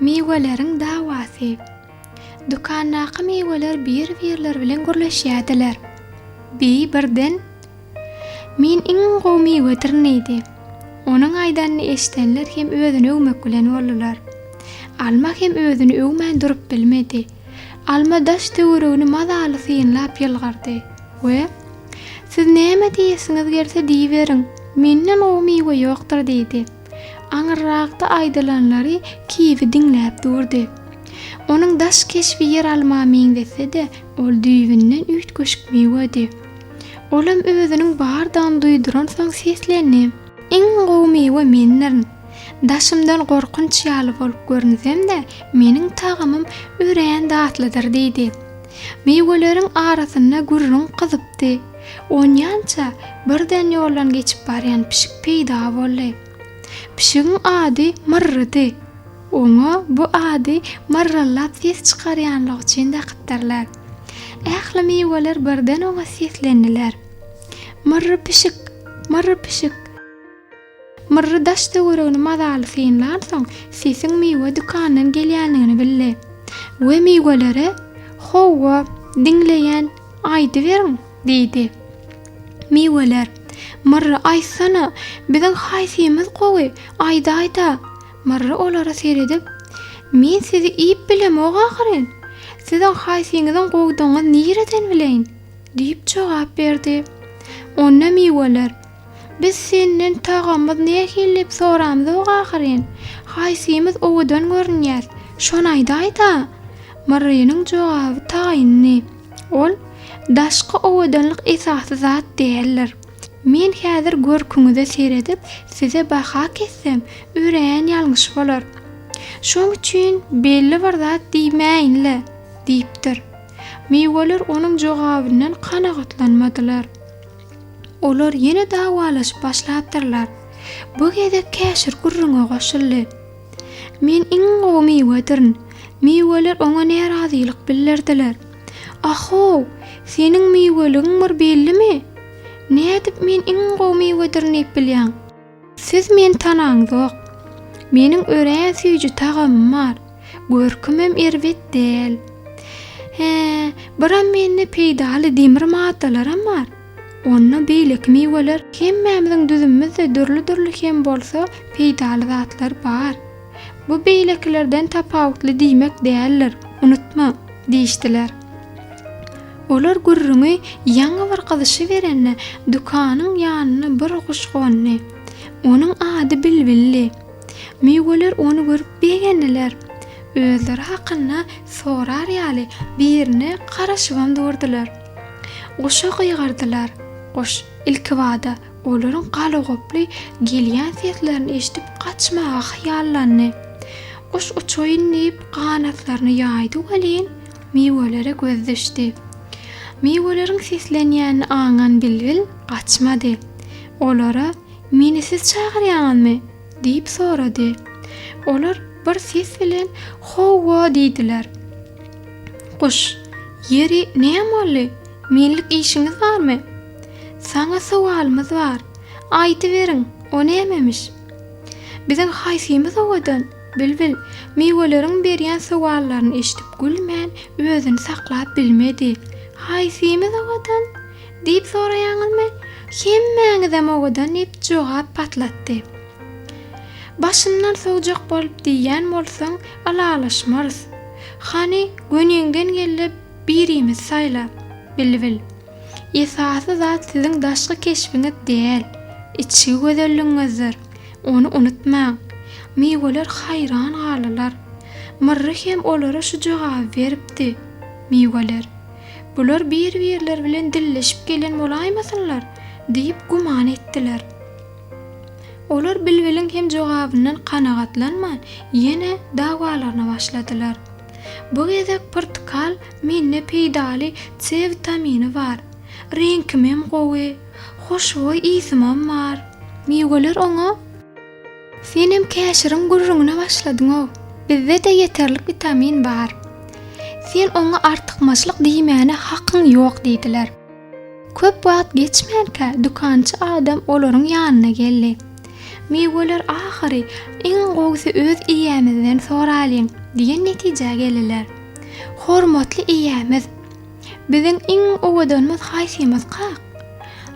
Miweleriň dawasy. Dükandaky miweler bir-birleri bilen gürleşýärdiler. Bi birden, Men iň gowy miwedirin diýdi. Onuň aýdanyny eşidenler hem özüni öwmek bilen boldular. Alma hem özüni öwmän durup bilmedi. Alma daş-töweregini mazaly synlap ýylgyrdy we, Siz näme diýesiňiz gelse diýiberiň, menden gowy miwe ýokdur diýdi. Aňyrrakda aýdylanlary kiwi diňläp durdy. Onuň daş keşbi ýeralma meňzetse-de, ol düýbünden üýtgeşik miwedi. Olam özüniň bardygyny duýduransoň seslendi. Iň gowy miwe mendirin. Daşymdan gorkunç ýaly bolup görünsem-de, meniň tagamym örän datlydyr diýdi. Miweleriň arasynda gürrüň gyzypdy. Onýança birden ýoldan geçip barýan pişik peýda boldy. Pişigiň ady Myrrydy. Oňa bu ady myrryldap ses çykarýanlygy üçin dakypdyrlar. Ähli miweler birden oňa seslendiler. Myrry pişik! Myrry pişik! Myrry daş-töweregini mazaly synlansoň, sesiň miwe dükanyndan gelýänligini bildi we miwelere, Hawa, diňleýän, aýdyberiň! diýdi. Miweler, Myrry, aýtsana, biziň haýsymyz gowy, aýdaý-da! Myrry olara seredip, Men sizi iýip bilemok ahyryn. Siziň haýsyňyzyň gowudygyňyzy nireden bileýin? diýip jogap berdi. Onda miweler, Biz senden tagamymyz nähili diýip soramzok ahyryn. Haýsymyz owadan görünýäs, şony aýdaý-da! Myrrynyň jogaby taýyndy. Ol, Daşky owadanlyk esasy zat däldir. Men häzir görküňize seredip, size baha kessem, örän ýalňyş bolar. Şoň üçin belli bir zat diýmäýin-le, diýipdir. Miweler onuň jogabyndan kanagatlanmadylar. Olar ýene dawalaşyp başlapdyrlar. Bu gezek käşir gürrüňe goşuldy. Men iň gowy miwedirin. Miweler oňa närazylyk bildirdiler. Ahow, seniň miweligiň bir bellimi? Nädip men iň gowy miwedirin diýip bilýäň? Siz meni tanaňzok. Meniň örän süýji tagamym bar. Görkümem erbet däl. Hä, biram mende peýdaly demir maddalaram bar. Onda beýleki miweler hemmämiziň düzümimizde dürli-dürli hem bolsa peýdaly zatlar bar. Bu beýlekilerden tapawutly diýmek däldir, unutma, diýişdiler. Olar gürrüňi ýaňy bir gyzyşyberende dükanyň ýanyna bir guş gondy. Onuň ady Bilbildi. Miweler ony görüp begendiler. Özleri hakynda sorar ýaly birine garaşybam durdular. Guşa gygyrdylar. Guş ilkibada olaryň galagoply gelýän seslerini eşidip gaçmaga hyýallandy. Guş uçaýyn diýip ganatlaryny ýaýdy welin, miwelere gözi düşdi. Miweleriň seslenýänini aňan bilbil gaçmady. Olara, Meni siz çagyrýaňyzmy? diýip sorady. Olar bir ses bilen Hawa diýdiler. Guş, Ýeri, näme boldy? Menlik işiňiz barmy? Saňa sowalymyz bar. Aýdyberiň, o nämemiş? Biziň haýsymyz owadan? Bilbil, miweleriň berýän sowallaryny eşidip gülmän, özüni saklap bilmedi. Haýsymyz owadan? Diýip soraýaňyzmy? Hemmäňizem owadan diýip jogap patlatdy. Başyndan sowjak bolup diýýän bolsaň, ylalaşmarys. Hany, göniňden gel-de birimizi saýla, Bilbil. Esasy zat siziň daşky keşbiňiz däl, içki gözelligiňizdir. Ony unutmaň. Miweler haýran galdylar. Myrry hem olara şu jogaby beripdi. Miweler. Bular bir-birleri bilen dilleşip gelen bolaýmasynlar? diýip güman etdiler. Olar bilbiliň hem jogabyndan kanagatlanman, ýene dawalaryna başladylar. Bu gezek pyrtykal mende peýdaly C witamini bar. Reňkimem gowy, hoşboý ysymam bar. Miweler oňa. Senem käşiriň gürrüňine başladyň-ow. Bizde-de ýeterlik witamin bar. Sen oňa artykmaçlyk diýmäne hakyň ýok diýdiler. Köp wagt geçmänkä dükançy adam olaryň ýanyna geldi. Miweler ahyry, Iň gowusy öz eýämizden soralyň diýen netijä geldiler. Hormatly eýämiz! Biziň iň owadanymyz haýsymyzkak?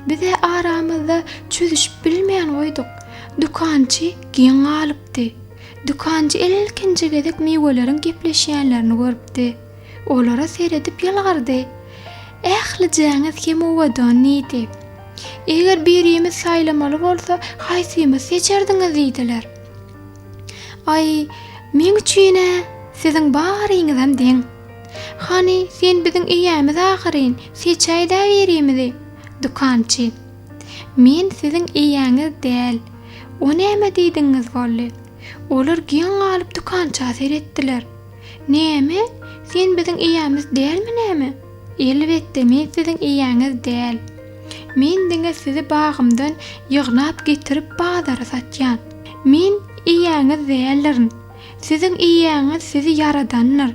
Biz-ä aramyzda çözüşip bilmän goýduk. Dükançy geň galypdy. Dükançy ilkinji gezek miweleriň gepleşýänlerini görüpdi. Olara seredip ýylgyrdy. Ählijäňiz hem owadan diýdi. Eger birimiz saýlamaly bolsa, haýsymyzy seçerdiňiz diýdiler. Aý, meň üçin-ä siziň baryňyzam deň. Hany, sen biziň eýämiz ahyryn, seçäý-dä birimizi. Dükançy. Men siziň eýäňiz däl. O näme diýdigiňiz boldy? Olar geň galyp dükança seretdiler. Näme? Sen biziň eýämiz dälmi näme? Elbetde, men siziň eýäňiz däl. Men diňe sizi bagymdan ýygnap getirip bazara satýan. Men eýäňiz däldirin. Siziň eýäňiz sizi ýaradandyr.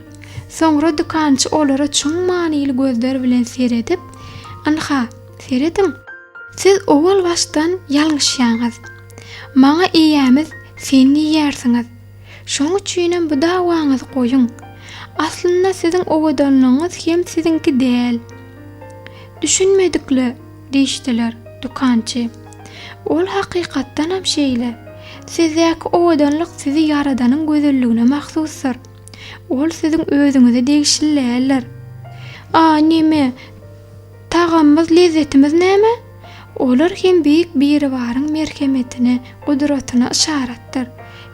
Soňra dükançy olara çuň manyly gözler bilen seredip, Ynha, serediň! Siz owal başdan ýalňyşýaňyz. Maňa eýämiz sen diýýärsiňiz. Şoň üçinem bu dawaňyzy goýuň. Aslynda siziň owadanlygyňyz hem siziňki däl. Düşünmedik-le, diýişdiler. Dükançy. Ol hakykatdanam şeýle. Sizdäki owadanlyk sizi Ýaradanyň gözelligine mahsusdyr. Ol siziň özüňize degişli däldir. A, neme, tagamymyz, lezzetimiz näme? Olar hem Beýik Biribaryň merhemetine, gudratyna yşaratdyr.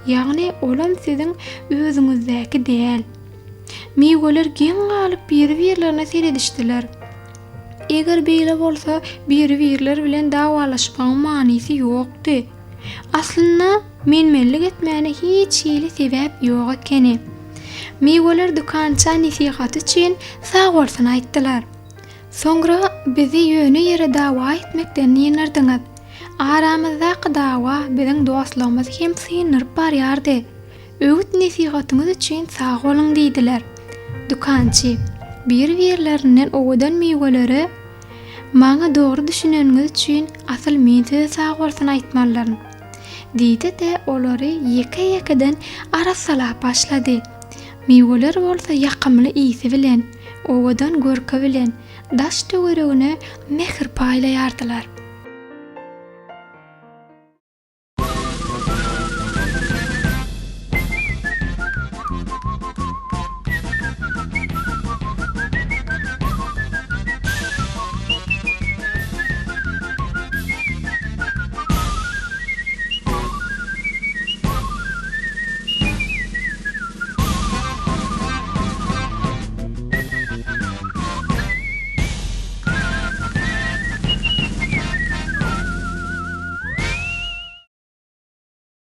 Ýagny olam siziň özüňizdäki däl. Miweler geň galyp biri-birlerine seredişdiler. Eger beýle bolsa, biri-birleri bilen dawalaşmagyň manysy ýokdy. Aslynda, men-menlik etmäne hiç hili sebäp ýok ekeni. Miweler dükança nesihaty üçin sagbolsun aýtdylar. Soňra bizi ýöne ýere dawa etmekden dynardyňyz. Aramyzdaky dawa biziň dostlugymyzy hem syndyryp barýardy. Öwüt-nesihatyňyz üçin sag boluň diýdiler. Dükançy, bir-birlerinden owadan miwelere Maňa dogry düşüneniňiz üçin asyl men size sag bolsun aýtmalydyryn. Diýdi-de, olary ýeke-ýekeden arassalap başlady. Miweler bolsa ýakymly ysy bilen, owadan görki bilen daş-töweregine mähir paýlaýardylar.